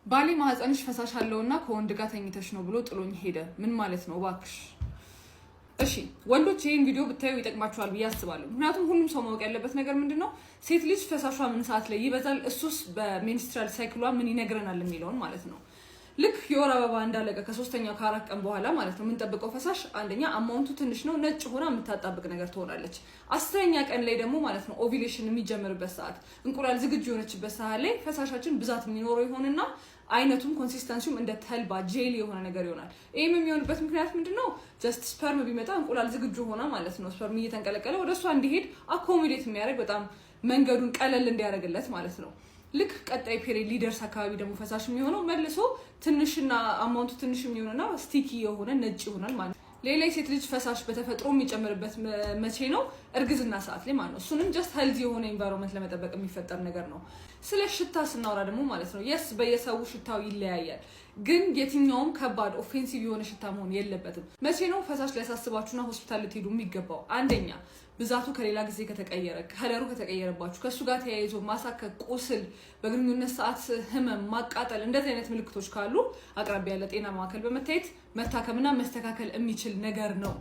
ባሌ ማህፀንሽ ፈሳሽ አለውና ከወንድ ጋር ተኝተሽ ነው ብሎ ጥሎኝ ሄደ። ምን ማለት ነው እባክሽ? እሺ ወንዶች፣ ይህን ቪዲዮ ብታዩ ይጠቅማችኋል ብዬ አስባለሁ። ምክንያቱም ሁሉም ሰው ማወቅ ያለበት ነገር ምንድን ነው፣ ሴት ልጅ ፈሳሿ ምን ሰዓት ላይ ይበዛል፣ እሱስ በ menstrual cycle ሏ ምን ይነግረናል የሚለውን ማለት ነው። ልክ የወር አበባ እንዳለቀ ከሶስተኛው ከ4 ቀን በኋላ ማለት ነው የምንጠብቀው ፈሳሽ አንደኛ amount ኡ ትንሽ ነው፣ ነጭ ሆና የምታጣብቅ ነገር ትሆናለች። 10ኛ ቀን ላይ ደግሞ ማለት ነው ovulation የሚጀምርበት ሰዓት፣ እንቁላል ዝግጁ የሆነችበት ሰዓት ላይ ፈሳሻችን ብዛት የሚኖረው ይሆንና አይነቱም consistency ውም እንደ ተልባ jelly የሆነ ነገር ይሆናል። ይህም የሚሆንበት ምክንያት ምንድን ነው? Just sperm ቢመጣ እንቁላል ዝግጁ ሆና ማለት ነው sperm እየተንቀለቀለ ወደ እሷ እንዲሄድ accommodate የሚያደርግ፣ በጣም መንገዱን ቀለል እንዲያደርግለት ማለት ነው። ልክ ቀጣይ period ሊደርስ አካባቢ ደግሞ ፈሳሽ የሚሆነው መልሶ ትንሽና amount ኡ ትንሽ የሚሆንና sticky የሆነ ነጭ ይሆናል ማለት ነው። ሌላ የሴት ልጅ ፈሳሽ በተፈጥሮ የሚጨምርበት መቼ ነው? እርግዝና ሰዓት ላይ ማለት ነው። እሱንም just healthy የሆነ environment ለመጠበቅ የሚፈጠር ነገር ነው። ስለ ሽታ ስናወራ ደግሞ ማለት ነው፣ yes፣ በየሰው ሽታው ይለያያል። ግን የትኛውም ከባድ offensive የሆነ ሽታ መሆን የለበትም። መቼ ነው ፈሳሽ ሊያሳስባችሁና ሆስፒታል ልትሄዱ የሚገባው? አንደኛ ብዛቱ ከሌላ ጊዜ ከተቀየረ፣ color ኡ ከተቀየረባችሁ፣ ከእሱ ጋር ተያይዞ ማሳከክ፣ ቁስል፣ በግንኙነት ሰዓት ህመም፣ ማቃጠል፣ እንደዚህ አይነት ምልክቶች ካሉ አቅራቢያ ያለ ጤና ማዕከል በመታየት መታከምና መስተካከል የሚችል ነገር ነው።